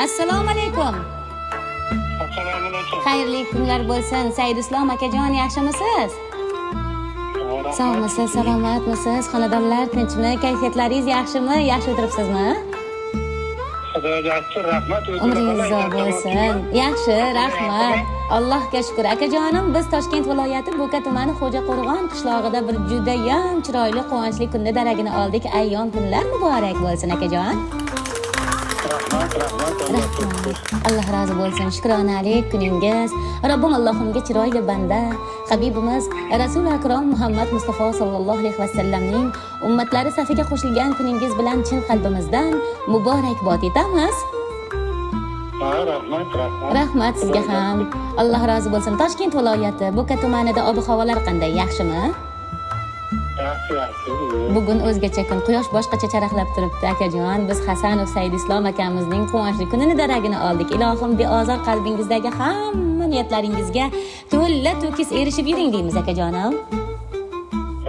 Assalomu alaykum. Assalomu alaykum. Xayrli kunlar bo'lsin, Saidislom akajon, yaxshimisiz? Sog'misiz, salomatmisiz? Xonadonlar tinchmi? Kayfiyatlaringiz yaxshimi? Yaxshi o'tiribsizmi? Xudoga shukr, rahmat. Umringiz uzoq bo'lsin. Yaxshi, rahmat. Allohga shukr. Akajonim, biz Toshkent viloyati Bo'ka tumani Xo'jaqo'rg'on qishlog'ida bir judayam chiroyli, quvonchli kunni daragini oldik. Ayyom kunlar muborak bo'lsin, akajon. Rahmat, rahmat. Allohga shukr. Alloh rozi bo'lsin. Shukronalik kuningiz. Robbim Allohimga chiroyli banda, habibimiz Rasul Akrom Muhammad Mustafa sallallohu alayhi vasallamning ummatlari safiga qo'shilgan kuningiz bilan chin qalbimizdan muborakbod etamiz. Ha, rahmat, rahmat. Rahmat sizga ham. Alloh rozi bo'lsin. Toshkent viloyati Bo'ka tumanida ob-havolar qanday? Yaxshimi? Yaxshi, yaxshi. Bugun o'zgacha kun, quyosh boshqacha charaqlab turibdi, akajon. Biz Hasanov Saidislom akamizning quvonchli kunini daragini oldik. Ilohim beozor qalbingizdagi hamma niyatlaringizga to'la to'kis erishib yuring deymiz, akajonim.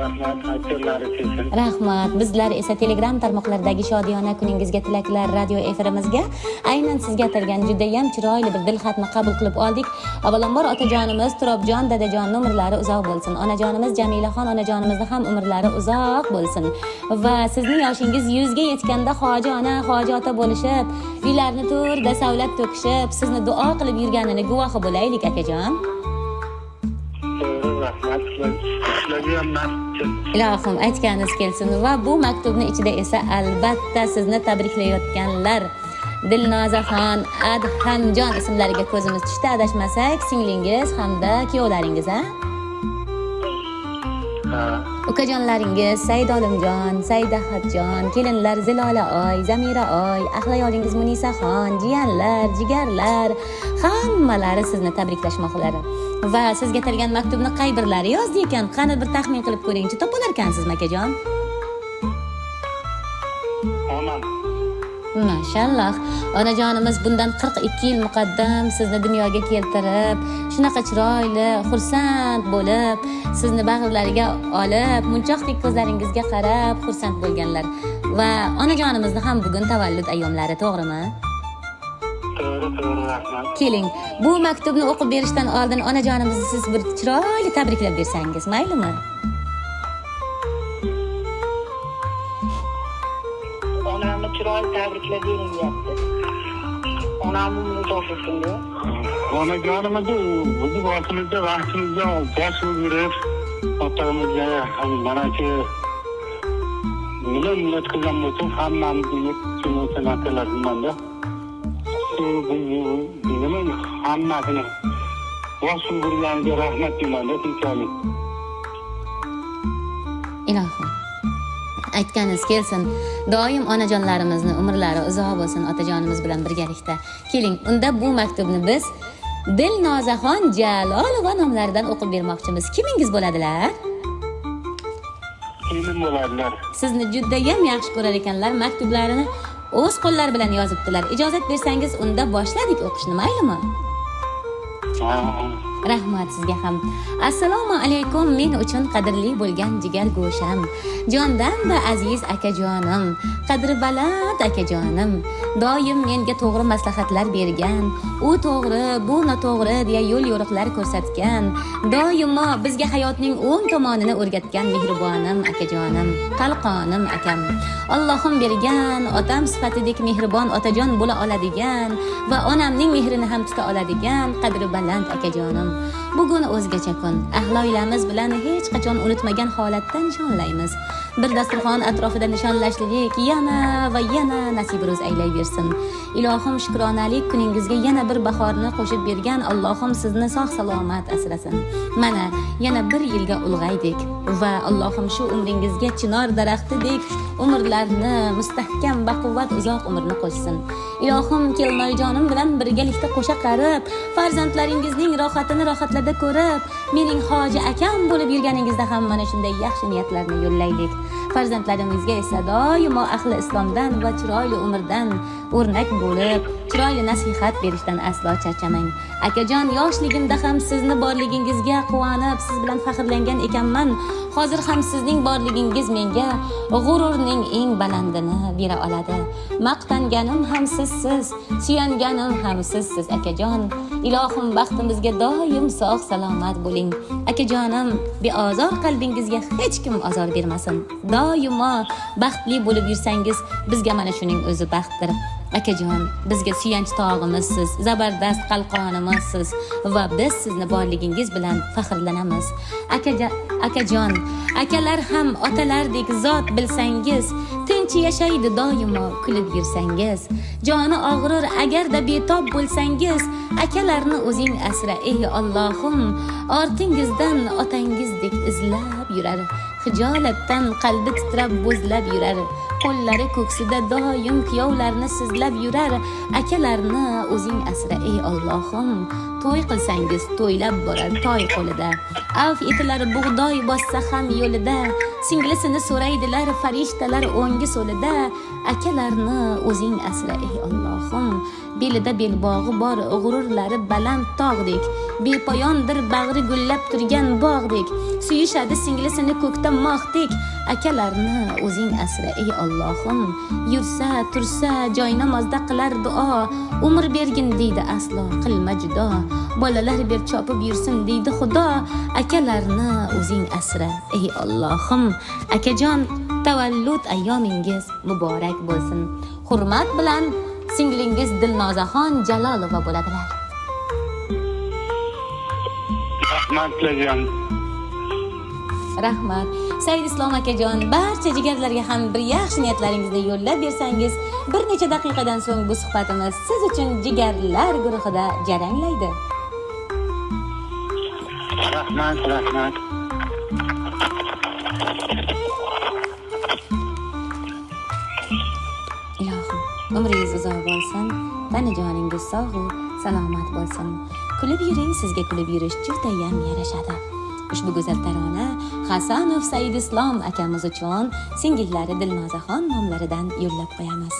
Rahmat, aytganlari kelsin. Rahmat. Bizlar esa Telegram tarmoqlaridagi shodiyona kuningizga tilaklar radio efirimizga aynan sizga atalgan judayam chiroyli bir dilxatni qabul qilib oldik. Avvalambor otajonimiz Turobjon dadajonning umrlari uzoq bo'lsin. Onajonimiz Jamilaxon onajonimizni ham umrlari uzoq bo'lsin. Va sizning yoshingiz 100 ga yetganda hoji ona, hoji ota bo'lishib, uylarni to'rda savlat to'kishib, sizni duo qilib yurganini guvohi bo'laylik, akajon. To'g'ri, rahmat. Sizlarga ham nasib etsin. Ilohim aytganingiz kelsin va bu maktubni ichida esa albatta sizni tabriklayotganlar Dilnozaxon, Adhamjon ismlariga ko'zimiz tushdi. Adashmasak, singlingiz hamda kuyovlaringiz, a? Ha. Ukajonlaringiz Saidolimjon, Saidahatjon, kelinlar Zilola oy, Zamira oy, ahli ayolingiz Munisaxon, jiyanlar, jigarlar, hammalari sizni tabriklashmoqlari. Va sizga atalgan maktubni qay birlari yozdi ekan? Qani bir taxmin qilib ko'ringchi, topolarkansizmi, akajon? Onam. Mashalloh. Onajonimiz bundan 42 yil muqaddam sizni dunyoga keltirib, shunaqa chiroyli, xursand bo'lib, sizni bag'rlariga olib, munchoqdek ko'zlaringizga qarab xursand bo'lganlar. Va onajonimizni ham bugun tavallud ayyomlari, to'g'rimi? To'g'ri, to'g'ri, rahmat. Keling, bu maktubni o'qib berishdan oldin onajonimizni siz bir chiroyli tabriklab bersangiz, maylimi? Onamni chiroyli tabriklab bering deyapti. Onamni umri uzoq bo'lsin. Onajonimizni bizni boshimizda, vaqtimizda bosh yurib, otamizga mana shu nima niyat qilgan bo'lsak, hammamizni yetsin o'sha narsalar deymanda. Shu nima hammasini bosh yugurganiga rahmat deymanda shunchalik. Ilohim aytganingiz kelsin. Doim onajonlarimizni umrlari uzoq bo'lsin otajonimiz bilan birgalikda. Keling, unda bu maktubni biz Dilnozaxon Jalolova nomlaridan o'qib bermoqchimiz. Kimingiz bo'ladilar? Kelin bo'ladilar. Sizni judayam yaxshi ko'rar ekanlar. Maktublarini o'z qo'llari bilan yozibdilar. Ijozat bersangiz, unda boshladik o'qishni, maylimi? Ha. Rahmat sizga ham. Assalomu alaykum, men uchun qadrli bo'lgan jigar go'sham, jondan da aziz akajonim, qadri baland akajonim, doim menga to'g'ri maslahatlar bergan, u to'g'ri, bu noto'g'ri deya yo'l yo'riqlar ko'rsatgan, doimo bizga hayotning o'ng tomonini o'rgatgan mehribonim akajonim, qalqonim akam. Allohim bergan otam sifatidek mehribon otajon bo'la oladigan va onamning mehrini ham tuta oladigan qadri baland akajonim. Bugun o'zgacha kun. Ahli oilamiz bilan hech qachon unutmagan holatda nishonlaymiz. Bir dasturxon atrofida nishonlashlik yana va yana nasib ro'z aylayversin. Ilohim shukronalik kuningizga yana bir bahorni qo'shib bergan Allohim sizni sog' salomat asrasin. Mana yana bir yilga ulg'aydik va Allohim shu umringizga chinor daraxtidek umrlarni mustahkam, baquvvat uzoq umrni qo'shsin. Ilohim kelinoyjonim bilan birgalikda qo'sha qarib, farzandlaringizning rohatini rohatlarda ko'rib, mening hoji akam bo'lib yurganingizda ham mana shunday yaxshi niyatlarni yo'llaylik. Farzandlarimizga esa doimo ahli islomdan va chiroyli umrdan O'rnak bo'lib, chiroyli nasihat berishdan aslo charchamang. Akajon, yoshligimda ham sizni borligingizga quvonib, siz bilan faxrlangan ekanman. Hozir ham sizning borligingiz menga g'ururning eng balandini bera oladi. Maqtanganim ham sizsiz, suyanganim ham sizsiz akajon. Ilohim baxtimizga doim sog' salomat bo'ling. Akajonim, beozor qalbingizga hech kim ozor bermasin. Doimo baxtli bo'lib yursangiz, bizga mana shuning o'zi baxtdir. Akajon, bizga suyanch tog'imizsiz, zabardast qalqonimizsiz va biz sizni borligingiz bilan faxrlanamiz. Akajon, akalar ham otalardek zot bilsangiz, tinch yashaydi doimo kulib yursangiz. Joni og'rir agarda betob bo'lsangiz, akalarni o'zing asra ey Allohim. Ortingizdan otangizdek izlab yurar, xijolatdan qalbi titrab bo'zlab yurar. Qo'llari ko'ksida doim kuyovlarni sizlab yurar. Akalarni o'zing asra ey Allohim. To'y qilsangiz to'ylab borar toy qo'lida. Avf etilar bug'doy bossa ham yo'lida. Singlisini so'raydilar farishtalar o'ngi so'lida. Akalarni o'zing asra ey Allohim. Belida belbog'i bor, g'ururlari baland tog'dek. Bepoyondir bag'ri gullab turgan bog'dek. Suyishadi singlisini ko'kda mohdek. Akalarni o'zing asra ey Allohim. Yursa tursa joy namozda qilar duo. Umr bergin deydi aslo qilma judo. Bolalar ber chopib yursin deydi Xudo. Akalarni o'zing asra ey Allohim. Akajon, tavallud ayyomingiz muborak bo'lsin. Hurmat bilan singlingiz Dilnozaxon Jalolova bo'ladilar. Rahmat sizlarga. Rahmat. Said Islom akajon, barcha jigarlarga ham bir yaxshi niyatlaringizni yo'llab bersangiz, bir necha daqiqadan so'ng bu suhbatimiz siz uchun jigarlar guruhida jaranglaydi. Rahmat, rahmat. Ilohim, umringiz uzoq bo'lsin, tana joningiz sog' salomat bo'lsin. Kulib yuring, sizga kulib yurish judayam yarashadi. Ushbu go'zal tarona Hasanov Said Islom akamiz uchun singillari Dilnozaxon nomlaridan yo'llab qo'yamiz.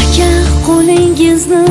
Aka, qo'lingizni